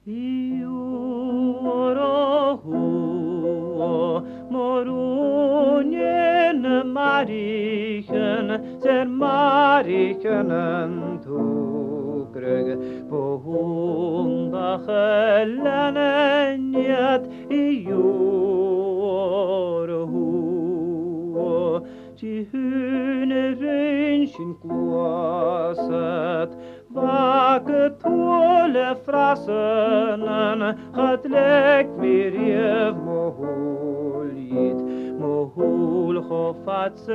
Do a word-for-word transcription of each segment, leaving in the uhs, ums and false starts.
Iuar a Thuath, mo rùin, na maireachdan, 's air maireachdan an togail, bho thùs a lean an iad, Iuar a Thuath. Dè th' ann an rùn sin gluasad, bha gu tuile frasan ann, cha leig mi riamh mo shùil iad, mo shùil cho fad 's a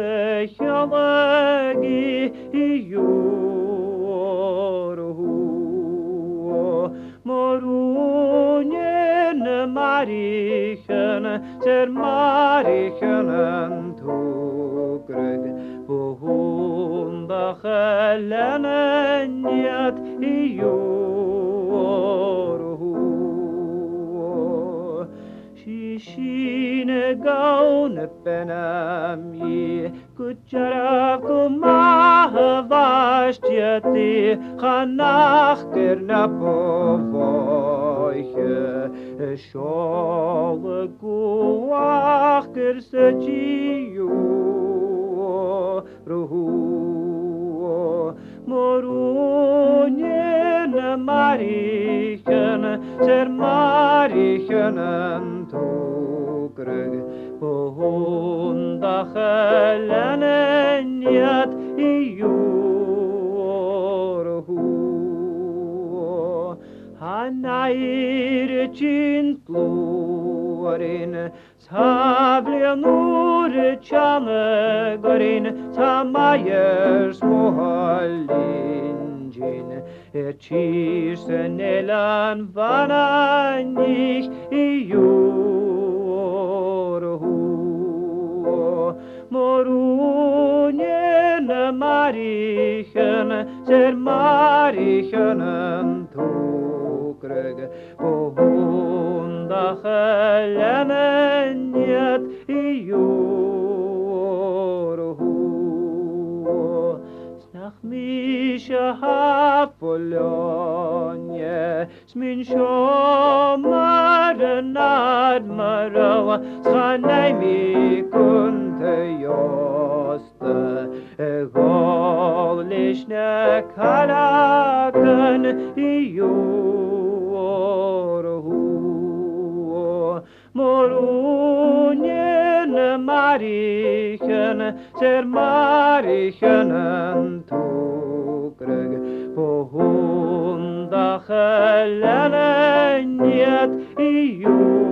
shealgaidh, Iuar a Thuath. Mo rùin, na maireachdan, 's air maireachdan an togail, bho thùs a lean an iad, Iuar a Thuath. 'S i sin a ghabh na beannaibh gu dearbh gu math a bhàsaich iad i, chan fhaca air na bu mhotha, a' seòladh gu acair 's a' tighinn, Iuar a Thuath. Mo rùin, na maireachdan, 's air maireachdan an togail, bho thùs a lean an iad, Iuar a Thuath. Tha an aire tighinn dlùth oirnn, 's tha a' bhliadhna ùr a' teannadh oirnn, tha maigh air smuain linn, air tìr san Eilean Mhanainneach, Iuar a Thuath. Mo rùin, na maireachdan, 's air maireachdan an togail, bho thùs a lean an iad, Iuar a Thuath. 'S nach mise a tha fo leòmhaireachd, 's mi an seòmar an Admirail, 's chan fhaigh mi gun taigh-òsta a dhol leis na cailleachan, Iuar a Thuath. Mo rùin, na maireachdan, 's air maireachdan an togail, bho thùs a lean an iad, Iuar